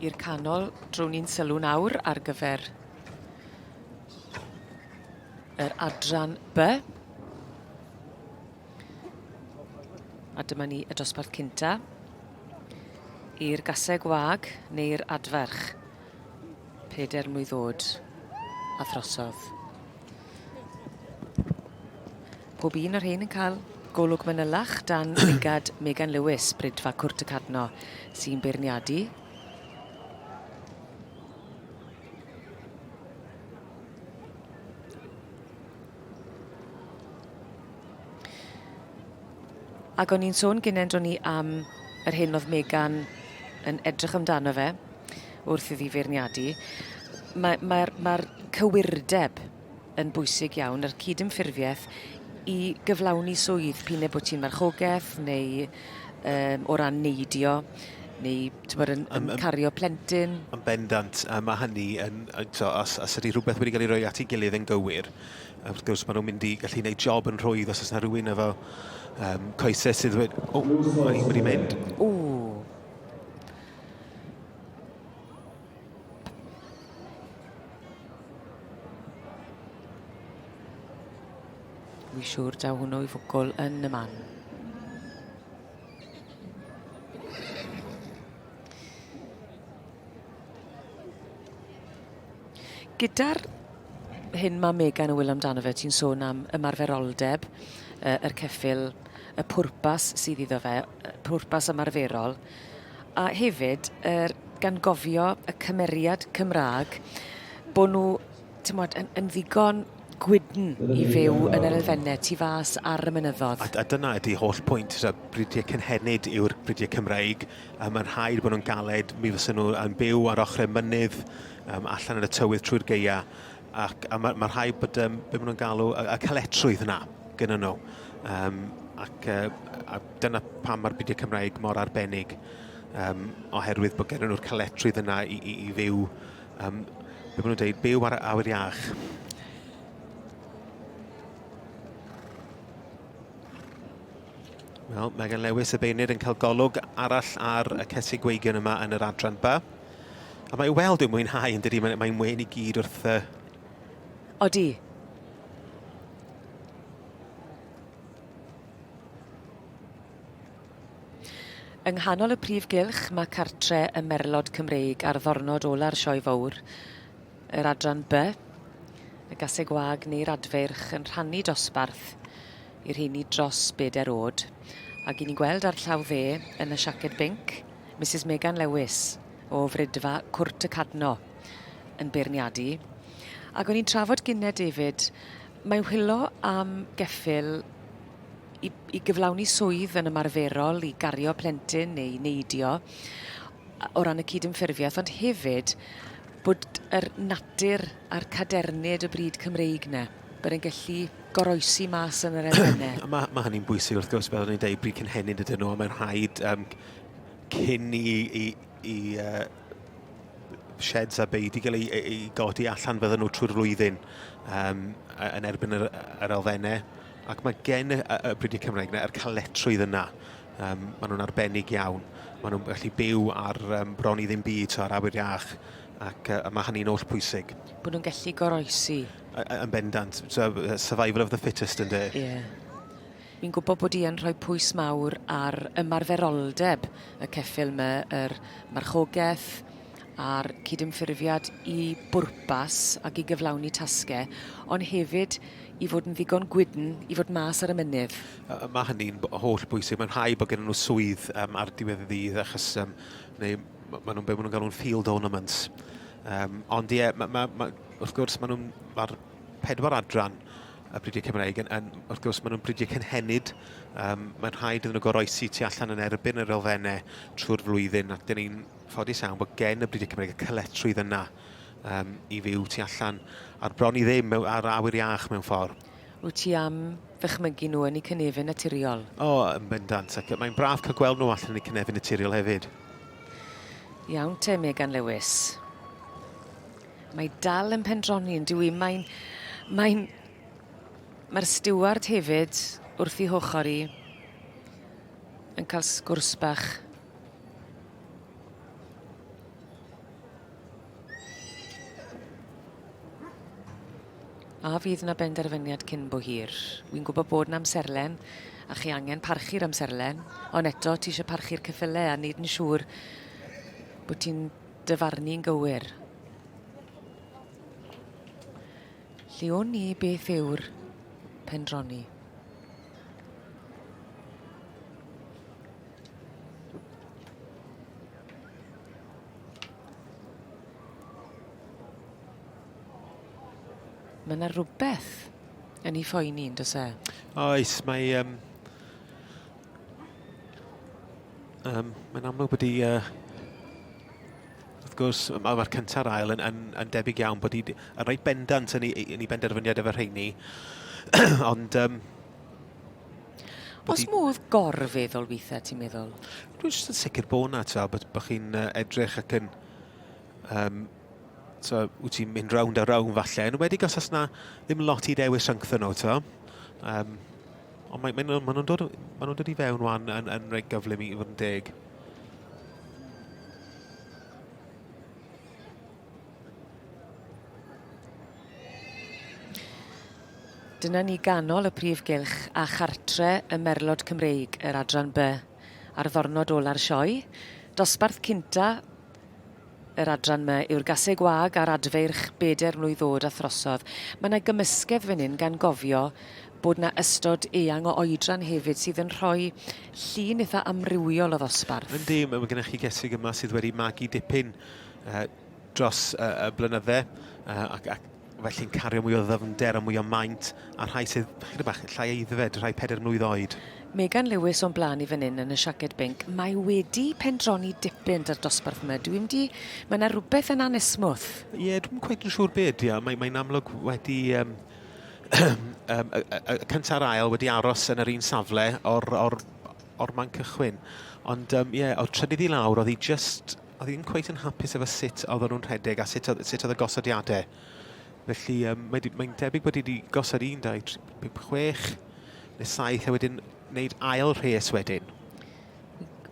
I'r canol, drown ni'n sylw nawr ar gyfer yr adran B. A dyma ni y dosbarth cynta. I'r gaseg wag neu'r adferch. Peder mlwydd oed a throsodd. Pob un o'r rhein yn cael golwg manylach dan lygad Megan Lewis, Brydfa Cwrt y Cadno, sy'n beirniadu. Ac o'n i'n sôn gynnen do'n i am yr hyn oedd Megan yn edrych amdano fe wrth iddi feirniadu. Mae'r mae, mae cywirdeb yn bwysig iawn, yr cydymffurfiaeth i gyflawni swydd, p'un ai bod ti'n marchogaeth neu um, o ran neidio neu t'mod yn, yn cario plentyn. Yn bendant, a mae hynny yn, so, os, os ydy rhywbeth wedi cael ei roi at ei gilydd yn gywir, wrth gwrs maen nhw'n mynd i gallu gwneud job yn rhwydd os oes yna rhywun efo um, coesau sydd wedi... O, mae un wedi mynd. O. Wi siŵr daw hwnnw i fwgwl yn y man. Gyda'r hyn mae Megan yn wylo amdano fe, ti'n sôn am ymarferoldeb uh, yr ceffyl, y pwrpas sydd iddo fe, pwrpas ymarferol, a hefyd er, gan gofio y cymeriad Cymraeg, bod nhw timod, yn, yn ddigon gwydn i fyw yn yr elfennau tu fas ar y mynyddodd. A, a dyna ydy holl pwynt, so, bridiau cynhenid yw'r bridiau Cymreig, a mae'n rhaid bod nhw'n galed, mi fysa nhw yn byw ar ochrau mynydd, um, allan yn y tywydd trwy'r gaea, ac a mae, mae rhaid bod, um, be maen nhw'n galw, y, y caletrwydd yna gyda nhw. Um, ac uh, a dyna pam mae'r bridiau Cymraeg mor arbennig, um, oherwydd bod gen nhw'r caletrwydd yna i, i, i fyw Um, be maen nhw'n dweud, byw ar awyr iach. Wel, Megan Lewis y beirniad yn cael golwg arall ar y cesig gweigion yma yn yr adran B. A mae weld i'w mwynhau yn dydy, mae'n mae wen i gyd wrth... Uh... Odi. Yng nghanol y prif gylch mae cartre y Merlod Cymreig ar ddornod ola'r Sioe Fowr, yr adran B, y gaseg wag neu'r adfeirch yn rhannu dosbarth i'r rheini dros bedair oed. Ac i ni'n gweld ar llaw dde yn y siaced binc, Misus Megan Lewis o Fridfa Cwrt y Cadno yn beirniadu. Ac o'n i'n trafod gyne David, mae'n whilo am geffyl i, i gyflawni swydd yn ymarferol, i gario plentyn neu neidio o ran y cydymffurfiaeth, ond hefyd bod yr natur a'r cadernid y bryd Cymreig 'na, bod e'n gallu goroesi mas yn yr elfennau. Mae, mae hynny'n bwysig wrth gwrs, fel o'n i'n dweud, bryd cynhenid ydyn nhw, a mae'n rhaid um, cyn i, i, i uh, sheds a beid i gael ei, ei, ei godi allan fydden nhw trwy'r flwyddyn um, yn erbyn yr, yr elfennau. Ac mae gen y, y, y bridiau Cymraeg yna, yr caletrwydd yna. Um, maen nhw'n arbennig iawn. Maen nhw'n gallu byw ar um, bron i ddim byd, so ar awyr iach, ac uh, mae hynny'n oll pwysig. Bod nhw'n gallu goroesi. Yn bendant. So, survival of the fittest, ynddo? Ie. Yeah. Fi'n gwybod bod i yn rhoi pwys mawr ar ymarferoldeb y ceffyl 'ma, yr marchogaeth a'r cydymffurfiad i bwrpas ac i gyflawni tasge, ond hefyd i fod yn ddigon gwydn i fod mas ar y mynydd. Mae hynny'n holl bwysig. Mae'n rhaid bod gen nhw swydd um, ar diwedd y ddydd, achos um, neu maen nhw'n be maen nhw'n galw'n field ornaments. Um, ond ie, ma, ma, ma, wrth gwrs, maen nhw'n mae'r pedwar adran y bridiau Cymreig, yn, yn, wrth gwrs, maen nhw'n bridiau cynhenid. Um, mae'n rhaid iddyn nhw goroesi tu allan yn erbyn yr elfennau trwy'r flwyddyn, ac dyn ni'n ffodus iawn bod gen y bridiau Cymreig y cyletrwydd yna um, i fyw tu allan ar bron i ddim ar awyr iach mewn ffordd. Wyt ti am ddychmygu nhw yn eu cynefin naturiol? O, yn bendant, ac mae'n braf cael gweld nhw allan yn eu cynefin naturiol hefyd. Iawn te, Megan Lewis. Mae dal yn pendroni yn dyw 'i? Mae'n mae'n mae'r stiward hefyd wrth 'i hochor 'i yn cael sgwrs bach. A fydd 'na benderfyniad cyn bo hir? Wi'n gwybod bod 'na amserlen, a chi angen parchu'r amserlen, ond eto ti eisiau parchu'r ceffyle a neud yn siŵr bod ti'n dyfarnu'n gywir. Lle o'n i beth yw'r pendroni? Mae yna rhywbeth yn ei phoeni, yn does e? Oes, mae... Um, um, mae'n amlwg bod i... Uh, wrth gwrs, mae'r ma cyntaf a'r ail yn, yn, yn debyg iawn bod i yn reit bendant yn ei, yn ei benderfyniad efo rheini. Ond... Um, Oes modd gorfeddwl weithiau, ti'n meddwl? Dwi'n jyst yn sicr bod na, ti'n bod, bod chi'n edrych ac yn... Um, so, wyt ti'n mynd rownd a rownd falle, yn enwedig os oes na ddim lot i ddewis rhyngthyn nhw, to. Um, ond mae, mae, ma nhw'n dod, ma nhw'n dod i fewn wan yn, yn reit gyflym i fod yn deg. Dyna ni ganol y prif gylch a chartre y Merlod Cymreig, yr adran B, ar ddornod ola'r sioe. Dosbarth cynta Yr adran 'ma yw'r gaseg wag a'r adfeirch bedair mlwydd oed a throsodd. Mae 'na gymysgedd fan hyn gan gofio bod 'na ystod eang o oedran hefyd sydd yn rhoi llun eitha amrywiol o ddosbarth. Yndi, mae gennych chi gesig yma sydd wedi magu dipyn uh, dros uh, y blynydde uh, ac, ac felly'n cario mwy o ddyfnder a mwy o maint, a rhai sydd chydig bach llai aeddfed, rhai pedair mlwydd oed. Megan Lewis o'n blaen i fan hyn yn y siaced binc. Mae wedi pendroni dipyn 'da'r dosbarth yma. Dwi'm di... Mae yna rhywbeth yn anesmwth. Ie, yeah, dwi'm cweit yn siŵr be ydi o. Mae'n mae amlwg wedi... Um, um, y, y, y cyntaf a'r ail wedi aros yn yr un safle o'r, or, or man cychwyn. Ond ie, um, yeah, o'r trydydd i lawr, oedd hi just Oedd hi ddim cweit yn hapus efo sut oedden nhw'n rhedeg a sut oedd, sut oedd y gosodiadau. Felly um, mae'n mae debyg bod hi wedi gosod 1, 2, 3, 5, 6 neu 7 a wedyn wneud ail rhes wedyn.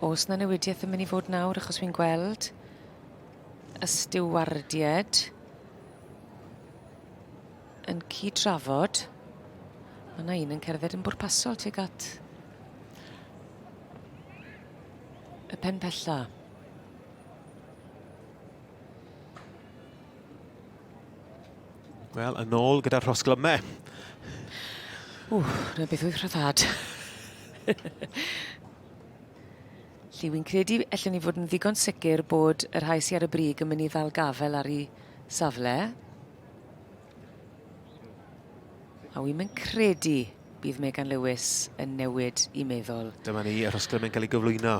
Oes na newidiaeth yn mynd i fod nawr achos fi'n gweld y stiwardied yn cyd-drafod. Mae yna un yn cerdded yn bwrpasol tuag at y pen pella. Wel, yn ôl gyda'r rhosglymau. Ww, na beth oedd rhyddhad. Lly, wy'n credu allwn ni fod yn ddigon sicr bod y rhai sydd ar y brig yn mynd i ddal gafel ar ei safle. A wi'm yn credu bydd Megan Lewis yn newid i meddwl. Dyma ni, y rhosglymau'n cael ei gyflwyno.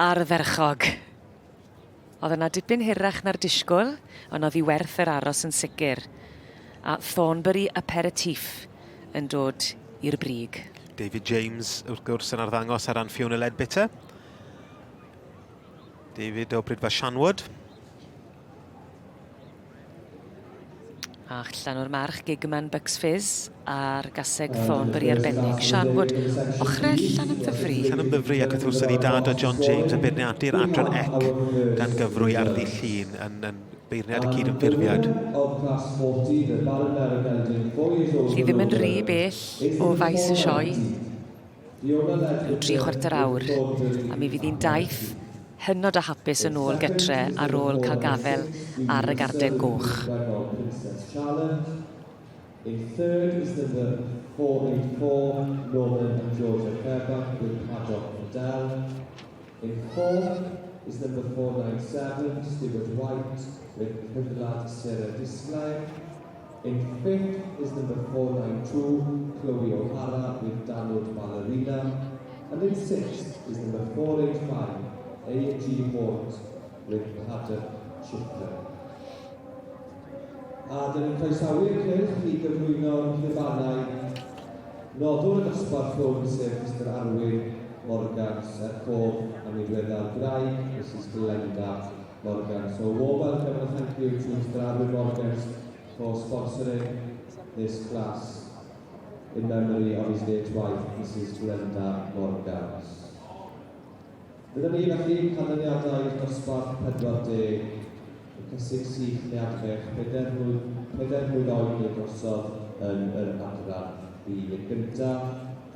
Ardderchog. Oedd yna dipyn hirach na'r disgwyl, ond oedd hi werth yr aros yn sicr. A Thornbury Aperitif yn dod i'r brig. David James, wrth gwrs, yn arddangos ar ran Fiona Leadbitter. David o Brydfa Shanwood. Allan o'r march Gigman Bucks Fizz a'r gaseg Thornbury arbennig. Sian Wood, ochrau Llanymddyfri. Llanymddyfri ac wrth gwrs oedd ei dad o John James yn beirniadu'r adran ec dan gyfrwy ar ddydd Llun yn, yn beirniad y cydymffurfiad. Lly ddim yn rhy bell o faes y sioe. Rhyw dri chwarter awr, a mi fydd hi'n daith hynod o hapus yn ôl gytre ar ôl cael gafel ar y garden goch. In third is number 484, Norman and Georgia Fairbank with Paddock Fidel. In fourth is number 497, Stuart White with Cyflad Sarah Disglair. In fifth is number 492, Chloe O'Hara with Donald Ballerina. And in sixth is number 485, A&G Hort with Paddock Chipper. A dyn ni'n croesawu'r cylch i gyflwyno'r rhubanau nodwr y dosbarth hwn, sef Mister Arwyn Morgans, er cof am ei ddiweddar gwraig, Misus Glenda Morgans. So a warm welcome and a thank you to Mr Arwyn Morgans for sponsoring this class in memory of his late wife, Mrs Glenda Morgans. Dyna ni felly, canlyniadau dosbarth 40, y cysig sych neu adfech, bedair mlwydd Pedair mlwydd oed neu drosodd yn yr adran B. Yn gyntaf,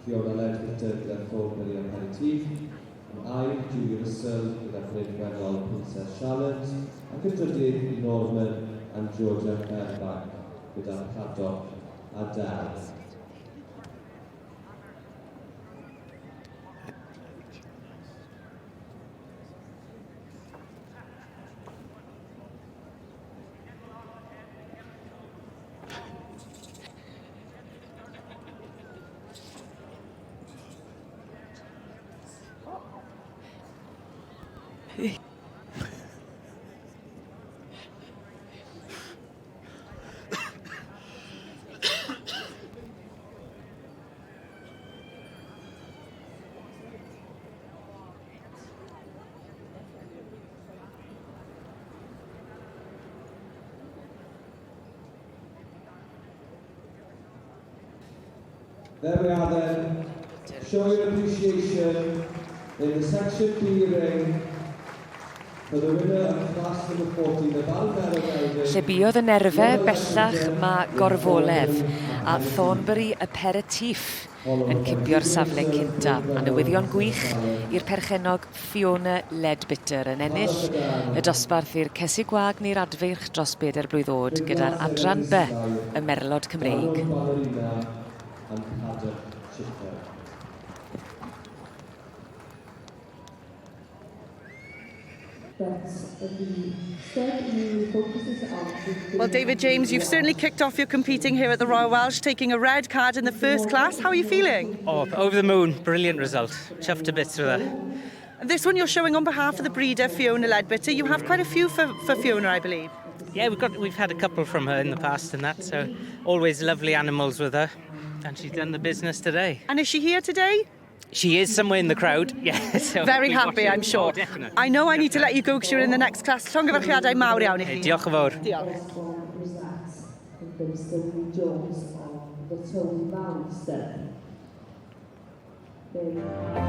Fiona Leadbitter gyda Thornbury Aperitif. Yn ail, Julie Russell gyda Bryn Gwennol Princess Charlotte. Ac yn drydydd, Norman and Georgia Fairbank gyda Paddock Adele. There we are then, showing appreciation in the section B ring for the winner of class number 14, the Balmerino Gelding. Lle buodd y nerfe, bellach mae gorfoledd a Thornbury Aperitif yn cipio'r safle cynta. A newyddion gwych i'r perchennog Fiona Leadbitter yn ennill y dosbarth i'r cesig gwag neu'r adfeirch dros bedair blwydd oed gyda'r adran B y Merlod Cymreig. Well, David James, you've certainly kicked off your competing here at the Royal Welsh, taking a red card in the first class. How are you feeling? Oh, over the moon. Brilliant result. Chuffed to bits with that. This one you're showing on behalf of the breeder, Fiona Leadbitter. You have quite a few for Fiona, I believe. Yeah, we've had a couple from her in the past and that, so always lovely animals with her. And she's done the business today. And is she here today? She is somewhere in the crowd, yeah. So Very we happy, watch I'm it. sure. Oh, definitely. I know I need to let you go because you're in the next class. Llongyfarchiadau mawr iawn i Hey, chi. diolch yn fawr. Diolch. First one was that from Stoney Jones of the Tone Valley Stud. Then